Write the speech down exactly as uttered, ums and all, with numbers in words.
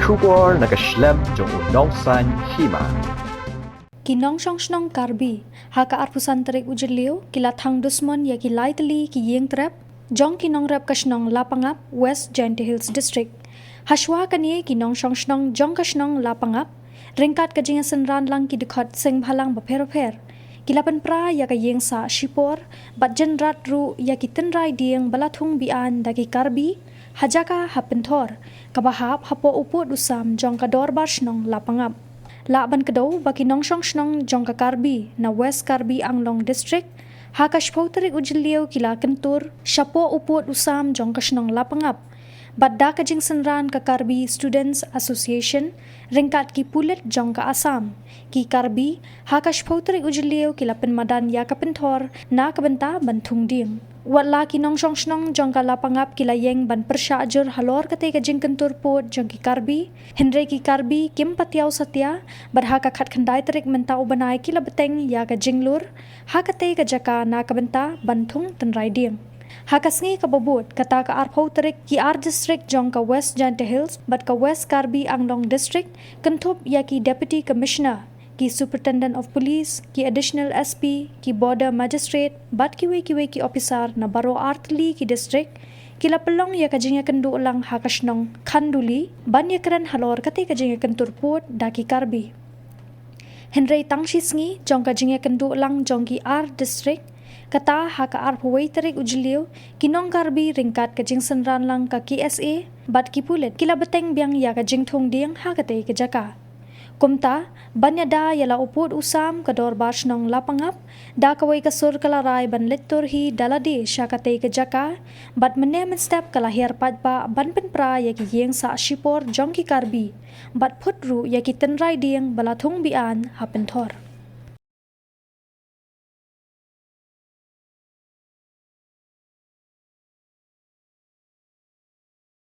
Khubor na ka shlem jong u nongsan hima. Ki nongshong shnong Karbi ha ka arphew san tarik u Jylliew ki la thang dusmon ïa ki lai tylli ki ïing trep jong ki nongrep ka shnong Lapangap, West Jaintia Hills District. Hashwa kane ki nongshong shnong jong ka shnong Lapangap ryngkat ka jingïasynran lang ki dkhot seng bhalang bapher bapher ki la pynpra ïa ka ïing sah shipor bad jynrat ruh ïa ki tynrai dieng ba la thung biang da ki Karbi ha jaka ha pynthor kaba hap hapoh u pud u sam jong ka dorbar shnong Lapangap. Lah ban kdew ba ki nongshong shnong jong ka Karbi na West Karbi Anglong District ha ka shiphew tarik u Jylliew ki la kyntur shapoh u pud u sam jong ka shnong Lapangap bad da ka jingsynran ka Karbi Students Association ryngkat ki pulit jong ka Assam, ki Karbi ha ka shiphew tarik u Jylliew ki la pynmadan ïa ka pynthor na ka bynta ban thung dieng. Wat la ki nongshong shnong jong ka Lapangap ki la ïeng ban pyrshah jur halor katei ka jingkyntur pud jong ki Karbi, hynrei ki Karbi kim patiaw satia bad ha ka khatkhyndai tarik mynta u bnai ki la bteng ïa ka jinglur ha katei ka jaka na ka bynta ban thung tynrai dieng. Ha ka sngi kaba bud, kata ka arphew tarik, ki ar district jong ka West Jaintia Hills bad ka West Karbi Anglong District kynthup ïa ki Deputy Commissioner, ki Superintendent of Police, ki Additional S P, ki Border Magistrate bad kiwei kiwei ki ophisar na baroh ar tylli ki district ki la pynlong ïa ka jingïakynduh lang ha ka shnong Khanduli ban ïakren halor katei ka jingïakyntur pud da ki Karbi. Hynrei tang shi sngi jong ka jingïakynduh lang jong ki ar district, kata ha ka arphew wei tarik u Jylliew, ki nong Karbi ryngkat ka jingsynran lang ka K S A bad ki pulit ki la bteng biang ïa ka jingthung dieng ha katei ka jaka. Kumta, ban ïada ïa la u pud u sam ka dorbar shnong Lapangap, da kawei ka sur ka la rai ban leit tur hi da lade sha katei ka jaka bad mynne mynstep ka la hiar paidbah ban pynpra ïa ki ïing sah shipor jong ki Karbi bad phut ruh ïa ki tynrai dieng ba la thung biang ha pynthor.